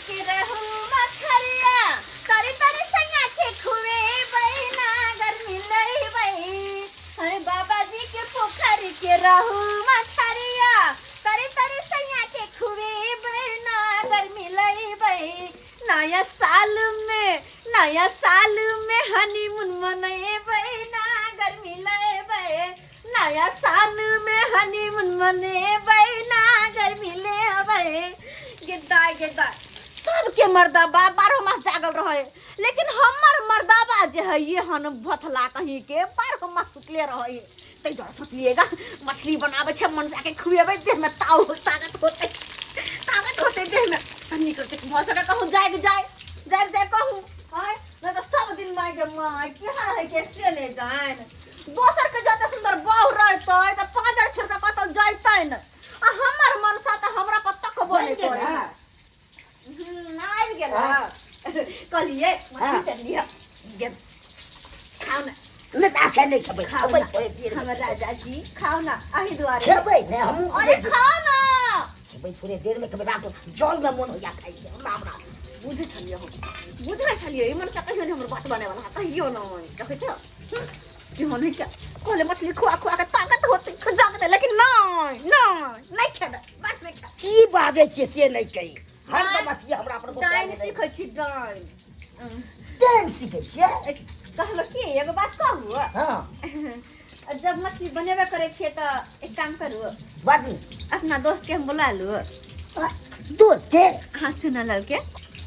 के रहू मछरिया तरी तरी सैया के खुएबै ना गर्मी लैबै। अरे बाबा जी के पोखर के रहू मछरिया तरी तरी सैया के खुएबै ना गर्मी लैबै। नया साल में, नया साल में हनीमून मनेबै ना गर्मी लैबै। नया साल में हनीमून मनेबै ना गर्मी लेबै। गेदाय गेदाय सबके मर्दाबा 12 मास जागल रहे, लेकिन हमर मर्दाबा जे है ये हन भथला कहीं के 12 मास सुतले रहे। तै दुआरे सोचलिएगा मछली बनाबै छै, मनसा के खुएबै, देह में ताव ताकत होतै, ताकत होतै देह में। तऽ नीक रहतै, भऽ सकै कहूँ जाग जाय, जाग जाय कहूँ। आँय नहि तऽ सब दिन माय के माय केहन है के से नहि जानि। दोसर के जते सुन्दर बहु रहतै तऽ पाँजर छोड़ि कऽ कतौ जैतै ने, आ हमर मनसा तऽ हमरा पर तकबो नहि बनि गेल करै। हँ? आबि गेल। हँ। कहलियै मछली हँ। तऽ लिअ गेल, खाउ ने। नहि तऽ एखन नहि खेबै। खाउ खेबै ना। थोड़े देर में। हमर राजा जी खाउ ना अही दुआरे। खेबै ने हमहूँ। अरे खाउ ना। खेबै, थोड़े देर में खेबै। रात जल में मोन होइया खाइ के हमरा हमरा। बुझै छलियै, हम बुझै छलियै ई मनसा कहियो नहि हमर बात बने वाला, कहियो नहि। देखै छ कि हो नहि क्या कहले मछली खुआ खुआ के ताकत होतै, जगतै, लेकिन नहि नहि नहि खेबै, बात नहि खेबै। की बाजै छियै से नहि कही, हरदम अथी हमरा पर गुस्सा डाइन नहि। सीखै छी डाइन। डाइन सीखै छियै? कहलो की एगो बात कहू? हँ। जब मछली बनेबे करै छियै तऽ एक काम करू। बाजू। अपना दोस्त के हम बुला लू। दोस्त के? हाँ, चुना लाल के।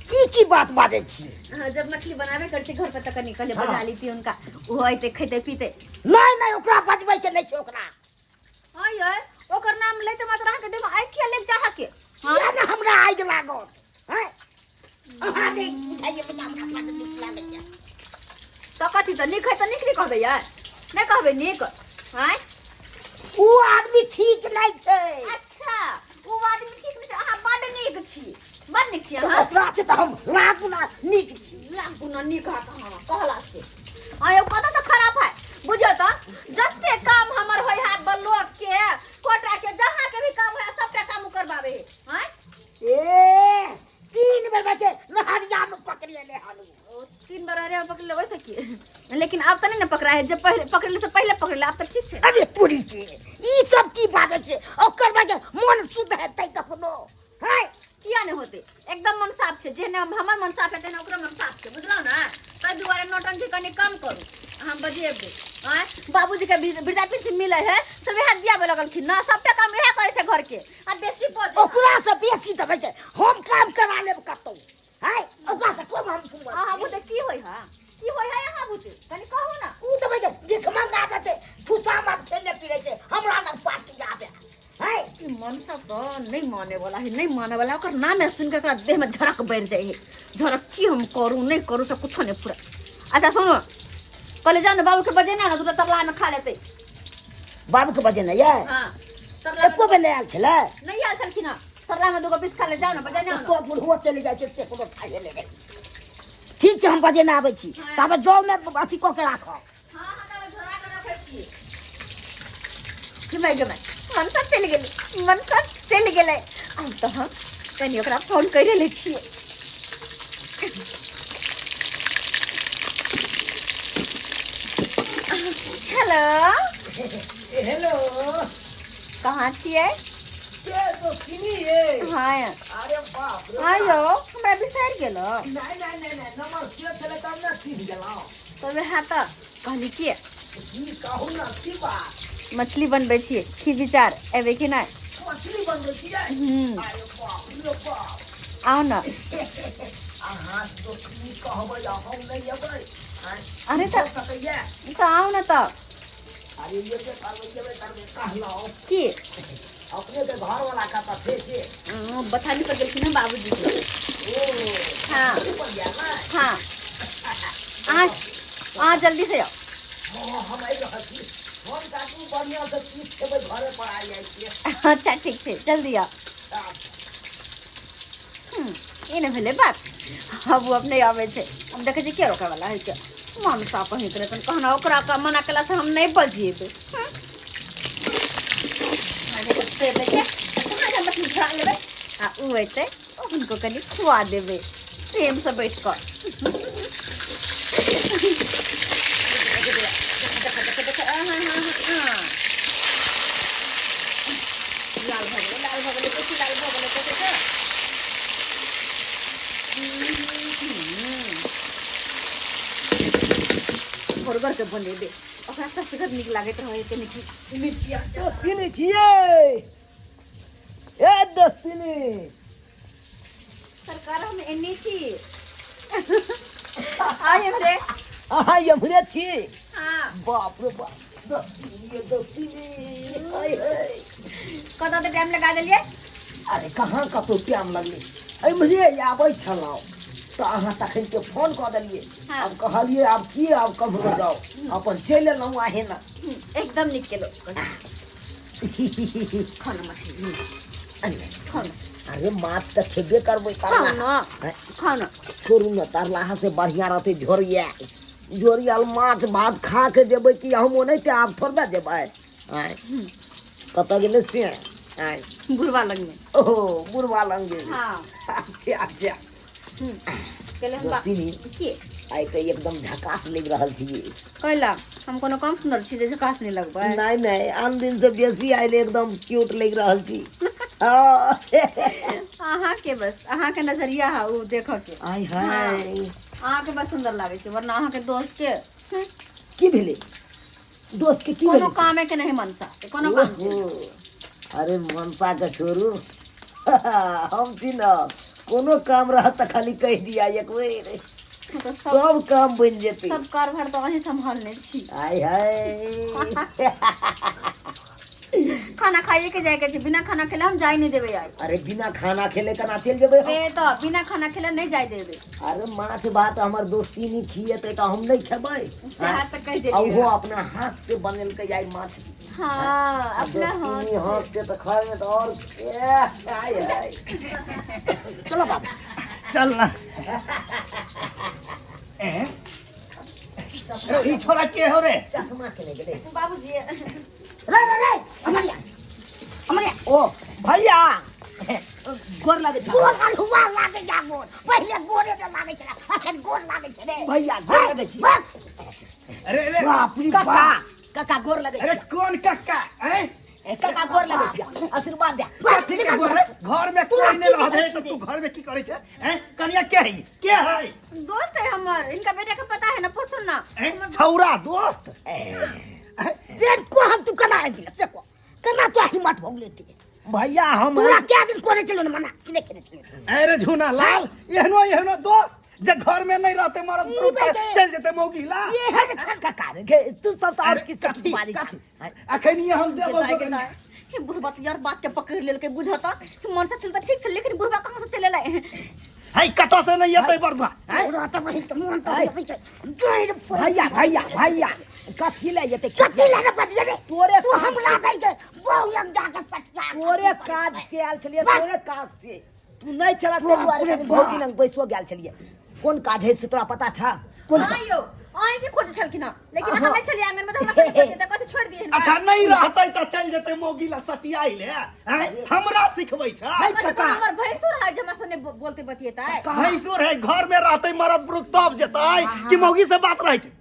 ई की बात बाजै छी? हाँ, जब मछली बनाबे करै छी घर पर तऽ कनि कहले हाँ। बजा लीती हुनका, ओहो अयतै खैतै पीतै। नहि नहि, ओकरा बजबै के नहि छै ओकरा। हाँ यै, ओकर नाम लैते मात्र अहाँके देह में आगि किया लागि जा अहाँके? किया ने हमरा आगि लागत? हैं, अहाँ नहि बुझाइए बेटा, हमरा बड्ड नीक लागैया। तऽ कथी तऽ नीक है तऽ नीक नहि कहबै यै? नहि कहबै नीक? आँय? ओ आदमी ठीक नहि छै। अच्छा, ओ आदमी ठीक नहि छै, अहाँ बड्ड नीक छी, बड्ड नीक छी अहाँ। ओकरा से तऽ हम लाख गुना नीक छी। लाख गुना नीक है कहाँ कहला से? आँय यौ, कतऽ से खराब है? बुझियौ तऽ जते काम हमर होइ है, ब्लॉक के, कोटा के, जहाँ के भी काम होइ है, सबटा काम उ करबाबै है। आँय? ए, 3 बेर बचे नहरिया में पकड़िए ले हलू। ओ, 3 बार अरे पकड़ लेबै सकी, लेकिन अब तऽ नहि ने पकड़ा है। जब पहले पकड़ले से पहले पकड़ले, अब तऽ ठीक छै। अरे तोरी के, ई सब की बाजै छै? ओकर बाद मन शुद्ध हेतै कखनो है? किया नहि होतै? एकदम मन साफ छै। जेहने हमर मन साफ है तेहने ओकरो मन साफ छै, बुझलहुँ ने? ताहि दुआरे नौटंकी कनि कम करू, हम बजेबै। आँय, बाबूजी के वृद्धा पेंशन मिलै है, सब इएह दियाबे लगलखिन ना, सबटा काम इएह करै छै घर के, आ बेसी बजै। ओकरा से बेसी देबै के हम काम करा लेब कतौ है, ओकरा से कम हम कुमर अहाँ छी। बुते की होइ है, की होइ है अहाँ बुते, कनि कहू ना। उ देबै के भीख मंगा देतै, फुसा मत खेले पीरै छै, हमरा लग पार्टी आबे है। ई मनसा तऽ नहि माने वाला है, नहि माने वाला। ओकर नामे सुनि के ओकरा देह में झड़क बढ़ि जाइ है, झड़क। की हम करू नहि करू से कुछो नहि पूरा। अच्छा सुनू, कहले जाउ ने बाबू के बजेना ने, दूटा तरला में खा लेतै। बाबू के बजेना ये? हाँ, तरला में। एको बेर नहि आयल छलै? नहि आयल छलखिन हँ, तरला में दूगो पीस खा ले, जाउ ने बजेना ने। तो बुढ़ुओ चलि जाइ छै से कोनो खाइए नहि रहै छै। ठीक छै, हम बजेने आबै छी। हाँ। ताबे जलमे अथी कऽ के राखब। हाँ हाँ, ताबे झोरा के रखै छी। गेमै गेमै, मनसा चलि गेलै, मनसा चलि गेलै। आब तऽ हम कनि ओकरा फोन करि लै छियै। हेलो। हेलो। कहाँ छियै? के दोस्तिनी ये? हाँ। अरे बाप रे। हाँ यौ, हमरा बिसरि गेलो? नहीं नहीं नहीं नहीं, नंबर सेव छलै तब ने चिन्ह गेलहुँ। तऽ वएह तऽ कहली कि की कहू ने, की बात? मछली बनबै छियै, की विचार, एबै कि नहि? मछली बनबै छियै? हम्म। अरे बाप रे बाप। आउ ने। अहाँ दोस्तिनी कहबै आ हम नहि एबै? आँय, अरे भऽ सकैए? तऽ आउ ने तऽ। अरे एबे करबै, एबे करबै। कहलहुँ की? अपने के घर वाला कतऽ छै से? बथानी पर गेलखिन हँ बाबूजी के। ओ। हाँ। पर गेल ने? हाँ, अहाँ अहाँ जल्दी से आउ। हाँ, हम आबि रहल छी। हम काटू बढ़िआँ से पीस खेबै, घरे पर आबि जाइ छियै। अच्छा ठीक छै, जल्दी आउ। अच्छा। ई नहि भेलै बात। आब ओ अपने आबै छै, हम देखै छियै के रोकै वाला है के। मनसा कहीं के रहतन कहना, ओकरा का मना केला से हम नहि बजेबै। अरे, से लै छै, कहाँ मछली धरा लेबै आ ओ अयतै, ओ हुनको कनि खुआ देबै प्रेमसँ बैठ कऽ। लाल भऽ गेलै, लाल भऽ गेलै, बेसी लाल भऽ गेलै, देखै छै। घोरगर के बनेबै, ओकरा चसगर नीक लागैत रहै कनि मिर्ची। दोस्ती छियै ए दोस्तिनी? सरकार, हम एने छी, आइ हमरे। अहाँ एम्हरे छी? हाँ। बाप रे बाप, दोस्तिनी, दोस्तिनी, हाय हाय। कतऽ तऽ टाइम लगा देलियै? अरे कहाँ कतौ टाइम लगलै, एम्हरे आबै छलहुँ तऽ अहाँ तखन के फोन कऽ देलियै। हाँ। आब कहलियै आब की, आब कम्हरो जाउ, अपन चलि एलहुँ आहे ने। एकदम नीक केलहुँ। खाउ ने मछली, खाउ ने। अरे माछ तऽ खेबे करबै। खाउ तरला ने, खाउ ने। छोड़ू ने, तरलाहा से बढ़िया रहतै झोरिया। झोरियल माछ भात खा के जेबै कि हम ओनाहिते आब थोड़बे जेबै? आँय, कतऽ गेलै से? आँय? बुढ़वा लगमे। ओहो, बुढ़वा लग गेलै। हाँ। अच्छा अच्छा। कहले हम दोस्ती। की? आइ तऽ एकदम झकास लागि रहल छी। कैला, हम कोनो कम सुन्दर छी जे झकास नहि लगबै? नहि नहि, आन दिन से बेसी आइ एकदम क्यूट लागि रहल छी। हाँ। अहाँके बस अहाँके नजरिया है ओ देखऽ के। आय हाय। अहाँके बस सुन्दर लागै छै, वरना अहाँके दोस्त के की भेलै दोस्त के? की कोनो भेलै से? कामे के नहीं मनसा के, कोनो काम के ओहो, अरे मनसा के छोड़ू, हम छी न, कोनो काम रहत तऽ खाली कहि दिया एक बेर। नहीं। तऽ सब सब काम बनि जेतै। सब कारभार तऽ अहीं सम्हालने छी। आय हाय। खाना खाइए के जाए के छै, बिना खाना खेले हम जाय नहीं देबै आइ। अरे बिना खाना खेले केना चलि जेबै हम? ए तऽ बिना खाना खेले नहीं जाय देबै। अरे माछ भात हमर दोस्ती नहीं खिएतै तऽ हम नहि खेबै? सएह तऽ कहि आ ओहो देलियै। अपना हाथ से बनेलकै आइ माछ। हाँ, अपना दोस्ती हाथ हाथ से तऽ खाय तऽ आओर ए, आय हाय। चलो बाबू। चल ना। ए रे, ई छोरा के हो रे? चश्मा केने गेलै? बाबूजी। रे रे रे, अमरिया अमरिया। ओ भैया, गोर लागै छै। गोर अल्हुआ लागै जा, गोर पहिले गोरे ने लागै छलै, अखन गोर लागै छै रे। भैया, गोर लगै छी। भाग। अरे अरे। बाप रे काका बाप। काका, गोर लगै अरे छी। कौन कक्का? हैं? काका, गोर लगै छी, आशीर्वाद दे। कथी के गोर रे? घर में तोरा कोई नहीं की रहत है देखै तो छी तू घर में की करै छै? हैं कनिया, के है? के है? दोस्त है हमर, इनका बेटा के पता है ना, पूछो ना। हैं छौरा दोस्त? रे को हम तू केना आबि गेल से को केना तो हिम्मत भऽ गेलै ते? भैया, हम तोरा क्या दिन कोने चलो ने मना किने केने चलो। अरे झूना लाल, एहनो एहनो दोस्त जे घर में नहीं रहते मरद ई पुरुष बेटे। चल जेते मौगी ला। ये है ने खान। काका रे, गे, तू सब तऽ आओर अरे किछु कथी बाजै कथी छ। अखन ये हम देबो। के दाय, हे बुढ़बा तऽ यार बात के पकड़ लेलकै। बुझता मन से चलता ठीक छै, लेकिन बुढ़बा कहाँ से चले लाए? है कतऽ से नहीं एतै बरदुआ? हैं? तोरा तऽ बहिन के मोन तऽ होबै छै गैर। भैया भैया भैया, कथी ले जेतै? कथी लए रे बजिए रे? तोरे तू हमरा कहि के बहु लग जाके सटिया तोरे काज से आयल छलियै, तोरे काज से। तू नहि छला ताहि दुआरे बाप रे कनि बाप। भौजी लग बैसो गेल छलियै। कोन काज है से तोरा पता छ? कोन? हाँ यौ, अहीं के खोजे छलखिन हँ, लेकिन अहाँ नहि छलियै आंगन में तऽ हमरा सबके खोजे तऽ कथी छोड़ि दियै? अच्छा, नहीं रहते तऽ चल जेते मौगी ला सटियाई ले। हैं हमरा सिखबै छ? है कथी काका। हमर भैंसुर है जे हमरा सने बोलते बतियेतै? भैंसुर है, घर में रहते मरद पुरुष तब जेतै कि मौगी से बात रहै छै?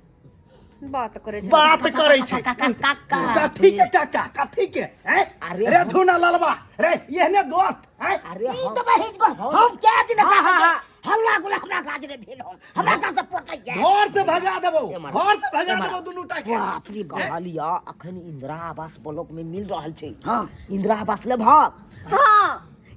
बात करै छै। बात करै छै। काका। कथी के काका, कथी के? हैं? अरे रे झूना ललबा रे, एहने दोस्त हैं? अरे ई हम तऽ बहिन को हम क्या दिन हाँ, हाँ, हाँ। हल्ला गुल्ला हमरा काज रे भेल, हम हमरा काज से पोटैया। घर से भगा देबो, एम्हर। घर से भगा एम्हर। देबो दुनू टा के। बाप रे, कहलिया अखन इंदिरा आवास ब्लॉक में मिल रहल छै। हाँ। इंदिरा आवास लेबहक? हाँ,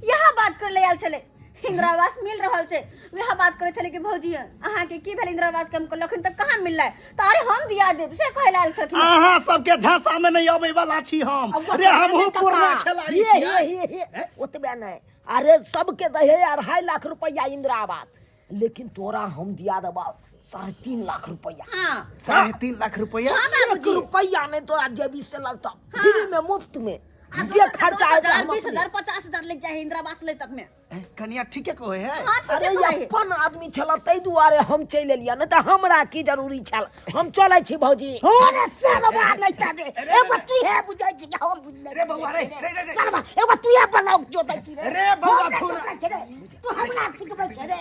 यह बात कर ले आयल छलै, इंदिरा आवास मिल रहल छै, वएह बात करै छलै कि भौजी अहाँके की भेल इंदिरा आवास के? हम कहलखिन तऽ कहाँ मिललै, तऽ अरे हम दिया देब से कहै लए आयल छलखिन। अहाँ सबके झांसा में नहीं अबै वाला छी हम। रे हमहूँ काका, पुरना खिलाड़ी हे, छियै। हे, हे, हे, ओतबे नहि, अरे सबके दहे 2.5 लाख रुपया इंदिरा आवास, लेकिन तोरा हम दिया देबा 3.5 लाख रुपया। हाँ। 3.5 लाख रुपया? हाँ। एक बाबूजी। रुपया नहीं तोरा जेबी से लगता, फ्री में, मुफ्त में। आ जे दोसर के खर्चा 10 हेतै हजार हम बीस अपने। हजार 50,000 लग जाइ है इंदिरा आवास लै तक में। ए, कनिया ठीके कहै है। हाँ, ठीके अरे कहै है। अपन आदमी छल ताहि दुआरे हम चलि एलियै, नहि तऽ हमरा की जरूरी छल? हम चलै छी भौजी। अरे सरवा नहीं तबे एगो तू हे बुझै छी कि हम बुझ रे बौआ, रे, रे, रे, रे। सरवा एगो तू हे ब्लॉक जोतै छी रे। रे बौआ, हम नहि थोड़ा। जोतै छी रे। तू हमरा सिखबै छै रे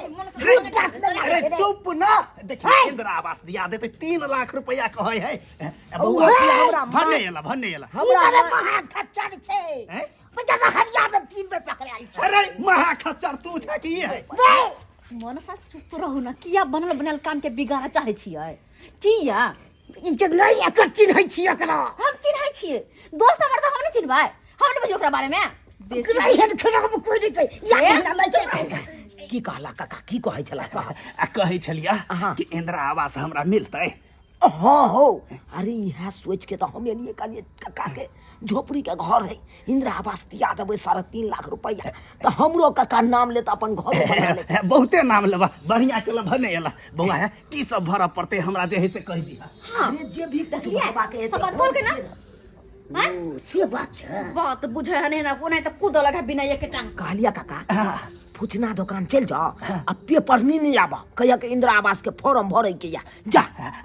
रोज गाछ लगाबै अरे छै रे चुप ना। देखिए इंदिरा आवास दिया देते 3 लाख रुपया कहै है। ए, बौआ ओहे, हमरा भन्ने एला, भन्ने एला। ई हमरा तरे महा खच्चर छै। हैं? बेचारा हरिया में 3 बेर पकड़ायल छै। अरे महाखच्चर तू छै कि ई है? रे मनसा, चुप रहू ने। किया बनल बनल काम के बिगाड़ चाहै छियै? किया? ई जे नहि एकर चिन्है छी एकरा। हम चिन्है छियै दोस्त हमर, तऽ हम नहि चिन्हबै? हम नहि बुझै ओकरा बारेमे बेसी। नहि है खेलक में कोई नहि छै या। ए? हमरा नहि छै। की कहला काका? की कहै छला, कह। आ कहै छलिया हाँ। कि इंदिरा आवास हमरा मिलतै? हाँ हो, अरे इएह सोच के तऽ हम एलियै। कहलियै काका के झोपड़ी के घर है, इंदिरा आवास दिया देबै 3.5 लाख रुपैआ, तऽ हमरो काका नाम लेत, अपन घर बना लेत। बहुते नाम लेबा, बढ़िया के भन्ने एला। बौआ है, की सब भरऽ पड़तै हमरा जे है से कहि दिहा। अरे जे भी कुछ भरबाके हेतै, सब बात बोल के ना। हैं? ओ, से बात छै। बात बुझै है नहीं ना, ओनाहि तऽ कूदऽ लगा बिना एक टांग। कहलिया काका, फुचना दोकान चलि जाओ आ पेपर नहीं नहीं आबा, कहिया के इंदिरा आवास के फॉर्म भरे के या जा।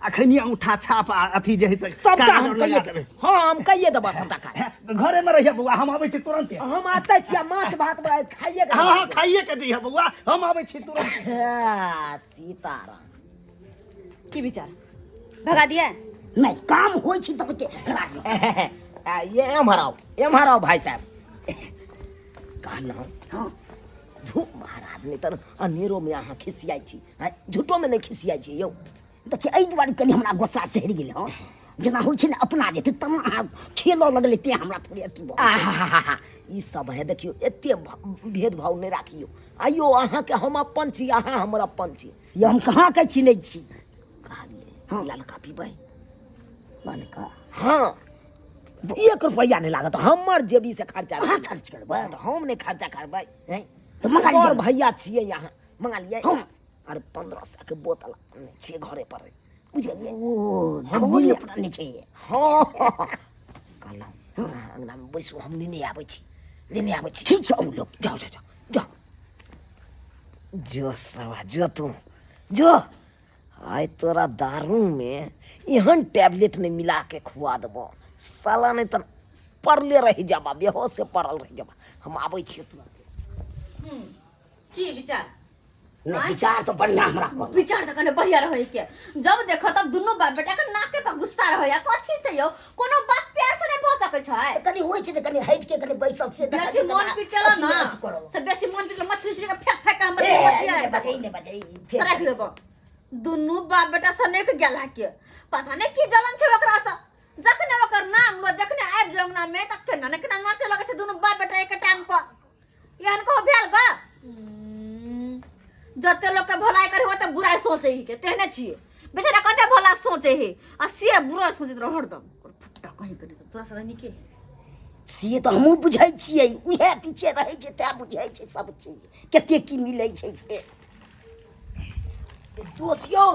अखनी अंगूठा छाप आ अथी जे है से सबटा कागज हम और लगा कहिए देबै। हाँ, हम कहिए देबा सबटा काज। हे, घरे में रहिए बौआ, हम आबै छी तुरंते। हम आते छियै, माछ भात खाइए के। हाँ हाँ, खाइए के जइहे बौआ, हम आबै छी तुरंत। हाँ, सीताराम। की विचार, भगा दिया? नहि, काम होइ छै तब के करा दियौ। आ, ये एम्हर आओ, एम्हर आओ भाई साहब। कहलहुँ झूठ महाराज, नहि तऽ अनेरोमे अहाँ खिसियाइ छी। आँय, झूठोमे नहि खिसियाइ छी यौ। देखियौ, एहि दुआरे कनि हमरा गुस्सा चढ़ि गेल हँ, जेना होइ छै ने, अपना जेतै तेना अहाँ खेलऽ लगलै, तें हमरा थोड़े अथी भऽ गेल। आहाहाहा, ई सब है। देखियौ, एते भेदभाव नहि राखियौ। आइयो अहाँके हम अपन छी, अहाँ हमर अपन छी। से हम कहाँ के चिन्है छी? कहलियै हँ, ललका पीबै? ललका? हाँ, 1 रुपैआ नहि लागत, हमर जेबी से खर्चा। अहाँ खर्च करबै? तऽ हम नहि खर्चा करबै, हैं? तऽ मंगा लिअ। बड़ भैया छियै यहाँ, मंगा लियै। हँ। अरे 1500 के बोतल आनने छियै घरे पर, बुझलियै? ओ हम घरे नहि- पर आनने छै। हाँ, कहलहुँ अङ्गनामे बैसू, हम नेने आबै छी, नेने आबै छी। ठीक छै, आउ लोग। जाओ जाओ जाओ जाओ, जो सरवा, जो तू जो। आइ तोरा दारूमे एहन टैबलेट नहि मिला के खुआ देबो साला, नहि तऽ पड़ले रहि जाबा, बेहोश से पड़ल रहि जाबा। हम आबै छियै तुरंत। की विचार? नहि, विचार तऽ बढ़िआँ हमरा कहलक। विचार तऽ कने बढ़िया रहै के। जब देखो तब दुनू बाप बेटा के नाके पर गुस्सा रहै। कथी छै यौ? कोनो बात प्यार से नहि भऽ सकै छै? तऽ कनि होइ छै तऽ कनि हटि के कनि बैसल से बेसी देखलियै मोन तऽ पीटेला अथी ना अथी करल। से बेसी मोन पीटेला, मछली उछली के फेंक फेंक के हम ए, मछली ई मछली नहि राखि बजै, देबो। ई नहि बजै, ई फेर राखि देबो। दुनू बाप बेटा सनेक गेला के पता नहि की जलन छै ओकरा से। जखने ओकर नाम लो, जखने आबि जाय अंगना में, तऽ केना ने केना नाचे लगै छै दुनू बाप बेटा एक टाइम पर। एहन कहो भेल ग? जते लोक के भलाई करे ओते बुराई सोचे ही के तेहने छियै। बेचारा कते भला सोचे ही आ से बुरा सोचैत रह हरदम। ओकर फुट्टा कहीं करी तऽ तोरा से नीके। से तऽ हमहूँ बुझै छियै, उएह पीछे रहै छै तैं बुझै छै सब चीज, कते की मिलै छै से। दोस्त यौ,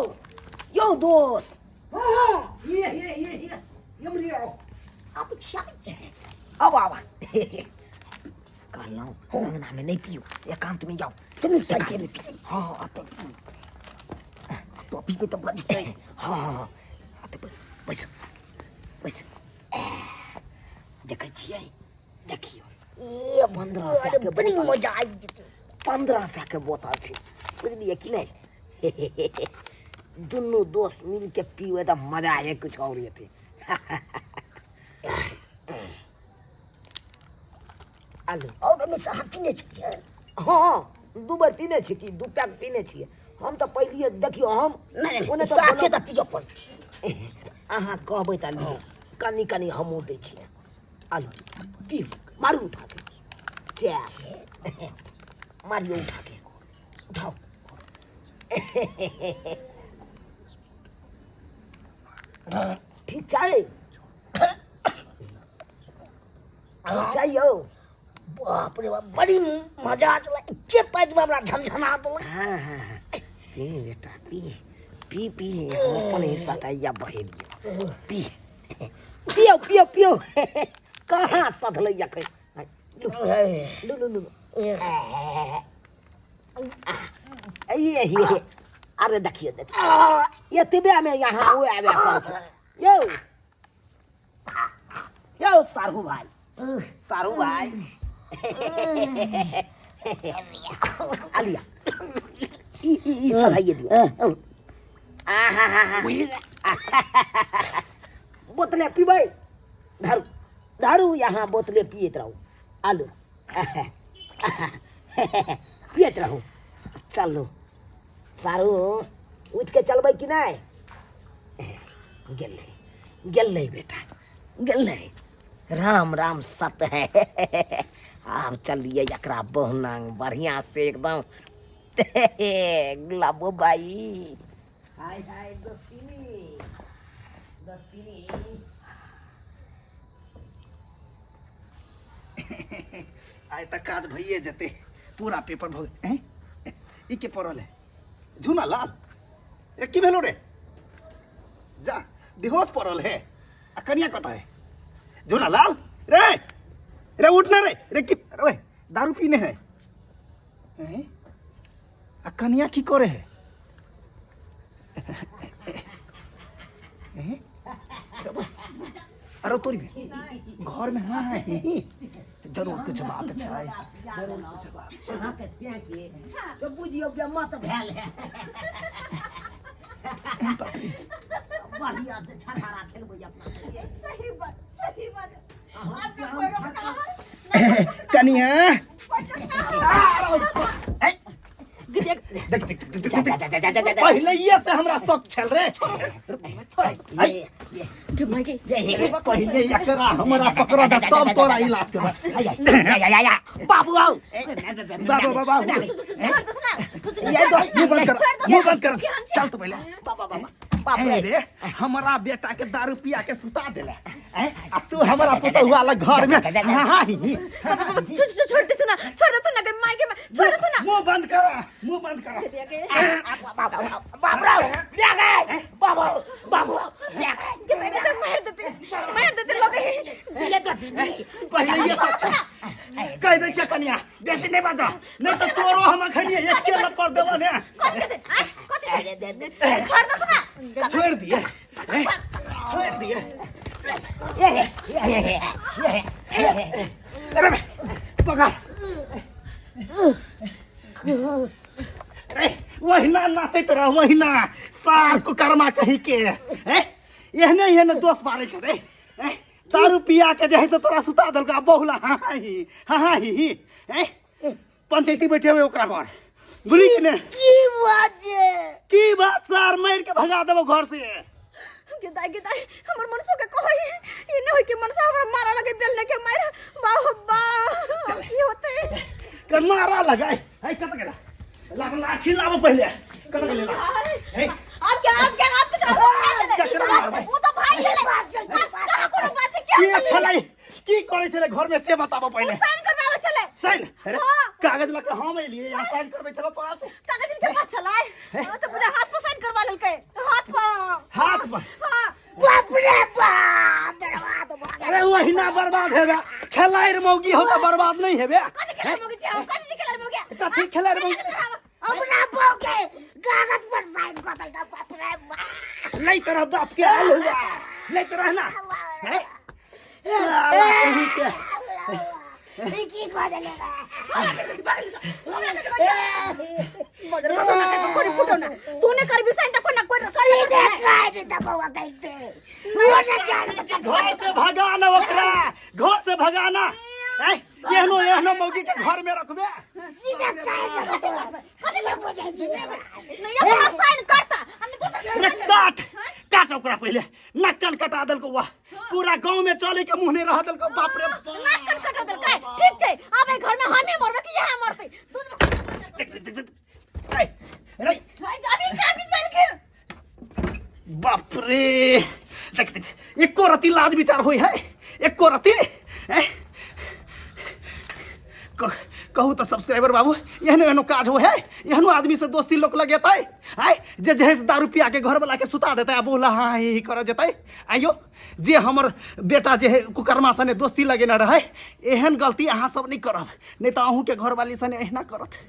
यौ दोस्त। हँ। ये ये ये ये, एम्हर आउ। आबै छी, आबै छी। आब आब। कहलहुँ अंगनामे नहि पियू, एकान्तमे जाउ। चलू, साइकिल पीबै। हाँ हाँ, तऽ तो पीबै तऽ बजतै। हाँ हाँ हाँ, तऽ बैस बैस बैस। देखै छियै, देखियौ, ए 1500 अरे के बड़ी बोतल। मजा आबि जेतै। 1500 के बोतल छै, बुझलियै कि नहि? दुनू दोस्त मिल के पीबै तऽ मजा आए कुछ और एतै। आलू। आओर ओहिमे से अहाँ पीने छियै? हाँ, 2 बेर पीने छी कि 2 पैक पीने छियै हम तऽ पहिलिए। देखियौ, हम नहि ओने नहि, तऽ साथे बोलब- तऽ पियऽ पड़तै। अहाँ कहबै तऽ लिअ, कनि कनि हमहूँ दै छियै। आलू पीऊ, मारू उठा के, चैप मारियो, उठा के उठाओ। ठीक छै, ठीक छै यौ। बाप रे बाप, बड़ी मजा चला, एके पैकमे हमरा झमझमा देलक। हाँ हाँ हाँ, पी बेटा, पी पी पी। हम अपन हिस्सा तऽ या बहेलियै। पी, पियो पियो पियो। कहाँ सधलै अखन? लू लू लू लू। ये ये, अरे देखियो देखियो, एतबे में यहाँ ओ आबे पड़ै छै यौ। यौ सारू भाई, सारू भाई। लिअ ई ई ई सधाइए दियौ बोतले पीबै धरू धरू यहाँ बोतले पियैत रहू आलू पियैत रहू चलू सारू उठि के चलबै कि नहि गेलै गेलै बेटा गेलै राम राम सत है आब चलिए एकरा बहुनांग बढ़िया से एकदम गुलाबो बाई हाय हाय दोस्तीनी दोस्तीनी आइ तऽ काज भइए जेतै पूरा पेपर भऽ गेल हैं? ई के पड़ल है झूना लाल रे की भेलो रे जा बेहोश पड़ल है आ कनिया कतऽ है झूना लाल रे रे उठ ना रे रे की अरे दारू पीने है हैं? आ कनिया की करे है हैं? अरे तोरी घर में हाँ है जरूर कुछ बात छै जरूर कुछ बात छै अहाँके से के से बुझियौ बेमत भेल है बढ़िया से छठारा खेलबै अपना सब सही बात सही बात अहाँ आपने हम कोई रोकना छठा- है कनिया कोई रोकना है देख देख देख देख जा, जा, जा, जा, जा, जा, जा। पहिले ये से हमरा शौक छल रे ये, ये, ये, ये, पहिले एकरा हमरा पकड़ दे तब तोरा इलाज करब आय, आय, आय, आय, आय, बाबू आओ बाबू बाबू छोड़ दो ना ये दोस्त, मुंह बंद कर मुंह बंद कर चल तू पहिले बाबा बाबा बाप ए रे रे हमरा बेटा के दारू पिया के सुता देला हैं आ तू हमरा पुतहुआ लग घर में हाँ हाँ ही ही। छोड़ दे ना छोड़ दे ना माई के छोड़ दे ना मुंह बंद कर मुंह बंद कर बाप रे ले गए बाबू बाबू ले गए कितने कितने मार देते मार देते लोग ये तो पहिले ये सब छै कह दै छियै कनिया बेसी नहि बाजा नहि तऽ तोरो हम अखन एके लप्पर देबो ने कथी देते आ कथी छै छोड़ दे ना छोड़ि दिए ए, छोड़ि दिए अरे बे, पकड़ अरे वहिना नाचैत रह वहिना सार कुकर्मा कही के ए एहने एहने दोष मारै छै रे ए दारू पिया के जे है से तोरा सुता देलको आ बहुला हाँ हाँ ही हाँ हाँ ही ही ए पंचायती बैठे हुए ओकरा पर बुझली कि ने की बात छै की बात सार मारि के भगा देबो घर से गिदाई गिदाई हमर मनसो के कहई ई न होई कि मनसा हमरा मारा लगे बेलने के मार बाह बा की होते के मारा लगाए है कत गेला लाब लाठी लाब पहिले कत गेले लाठी हे आप क्या आप क्या आप केकरा केकरा मारबै? वो तो भाई गेलै कहाँ कोनो बात छै की क्या छलै की करै छलै घर में से बताबो पहिले साइन करवावे छलै साइन अरे हाँ। कागज लऽ के हम एलियै यहाँ साइन करबै छलो तोरा से कागज इनके पास छलै हाँ, तो पूरा हाथ पर साइन करवा लेलकै हाथ पर हाथ पर हाँ बाप रे बाप बर्बाद भऽ गेल अरे वहिना बर्बाद हेबे खेलाइर मौगी हो तऽ बर्बाद नहीं हेबे कथी खेलार मौगी छै हम कथी खेलार मौगी कथी खेलार मौगी? अपना बहू के कागज पर साइन कऽ देलकै बाप रे बाप नहीं तरह बाप के आयल हुआ नहीं तरह ना हैं? साला कहीं के ई की कऽ देले मगर ना कोरी फुटो ना तूने करबी साइन त कोना कोरी करी सीधे काट दबौआ कहते वो न जान घर से भगाना ओकरा घर से भगाना हैं? एहनो एहनो मौगी के घर में रखबे सीधे काट दबौआ कथी बुझै छी नहीं अपना साइन करता आ नहीं दोसर रे काट काट ओकरा पहिले नाक कान कटा देलको वाह पूरा गांव में चले के मुंह नहीं रह देलको बाप रे बाप। नाक कान कटा देलकै ठीक छै अब एहि घर में हमे मरबै कि यहाँ मरतै दुनू देख देख देख देख। ऐ, रे अभी क्या भी बेलखिन बाप रे देख देख एको रति लाज विचार होई है एको रति ऐ? कहू तऽ सब्सक्राइबर बाबू एहनो एहनो काज हो है एहनो आदमी से दोस्ती लोक लगेतै आय जे जे से दारू पिया के घर वाला के सुता देतै आ बोला हाँ ही ही करऽ जेतै आइयो जे हमर बेटा जे है कुकर्मा सने दोस्ती लगेने रहै एहन गलती अहाँ सब नहि करब नहि तऽ अहूँके घरवाली सने एहिना करत।